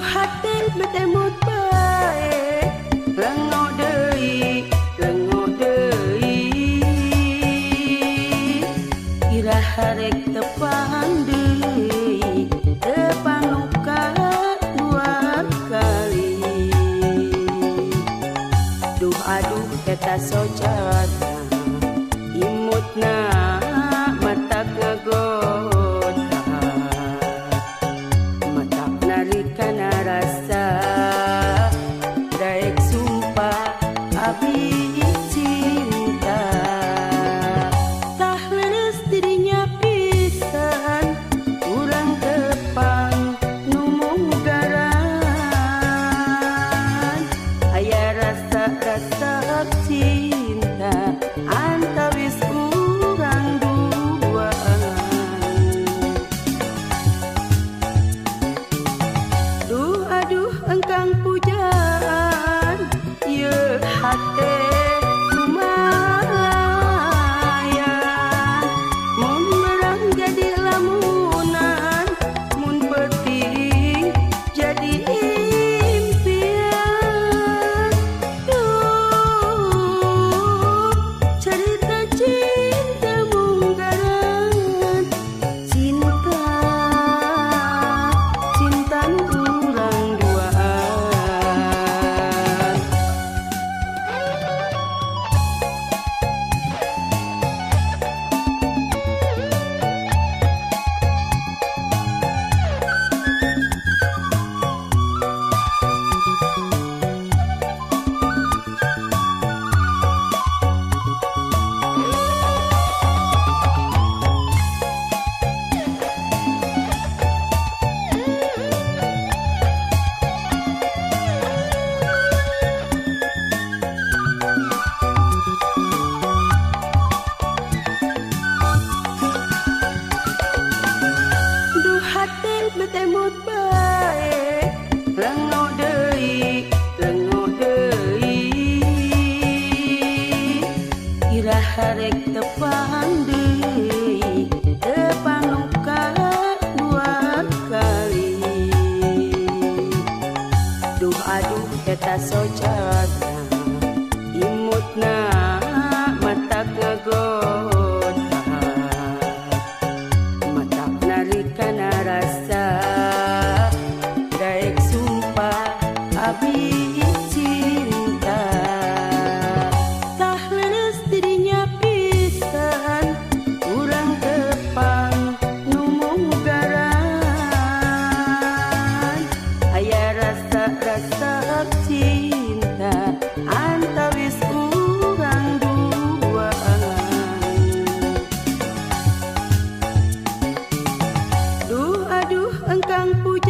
Hate betemut bae lengo deui iraha rek tepang deui tepang luka dua kali. Duh aduh eta sojatna imutna mata ngagoda mata narikana rasa daek sumpah abdi cinta. Tah leres dirinya pisan urang tepang nu munggaran aya rasa-rasa cinta antawis urang duaan. Duh aduh engkang pujaan ieu hate lumalayan mun merang jadi lamunan mun peuting jadi impian. Duh cerita cinta munggaran cinta cinta urang duaan. Duh hate betemut bae lengo deui iraha rek tepang deui tepang luka dua kali. Duh aduh eta sojatna imutna mata ngagoda mata narikana rasa daek sumpah abdi cinta. Tah leres dirinya pisan urang tepang nu munggaran aya rasa-rasa cinta antawis urang duaan. Duh aduh engkang puja